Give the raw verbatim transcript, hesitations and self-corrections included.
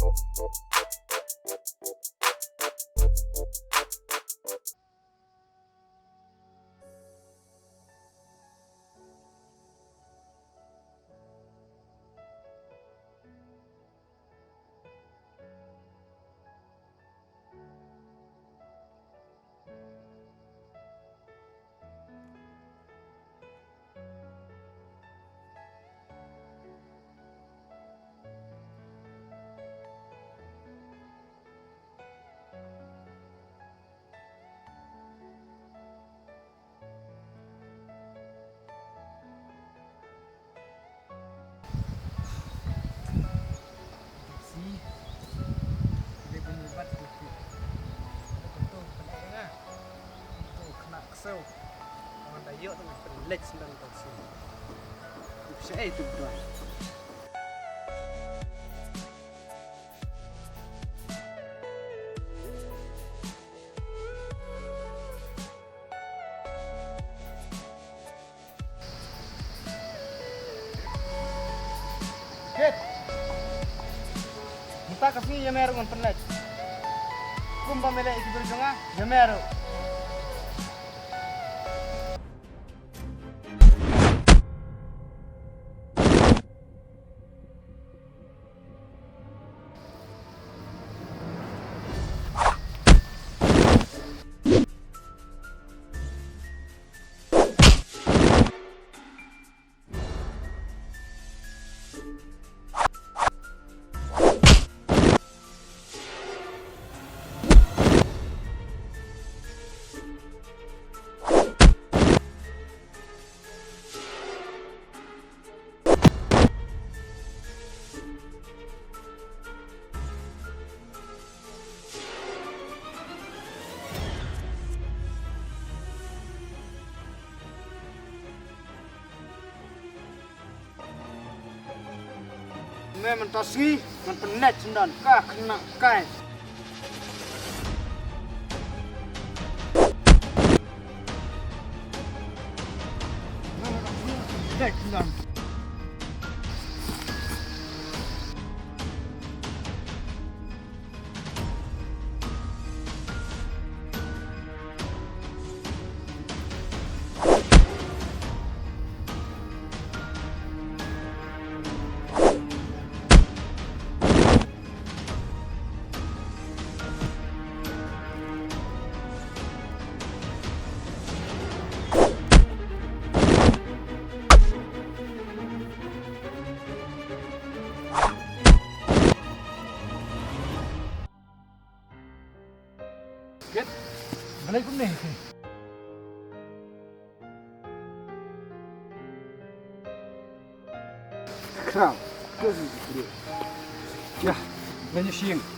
Si, dia bunyi bat kuku. Ada kentut, kena dengar. Itu kena kesel. Orang Dayak tu main pelik sendang taksi. Siapa itu berdua? Kit. Mynta ka sngi ïa me ruh ngan pynleit. Kumba me leh ïa ki briew jong nga, ïa me ruh. Me mynta sngi ngan pynleit sendang ka khynnah kai. Me mynta sngi ngan pynleit sendang. Kit, balei kumne? Khraw, kit. Ïa, leit sha ïing.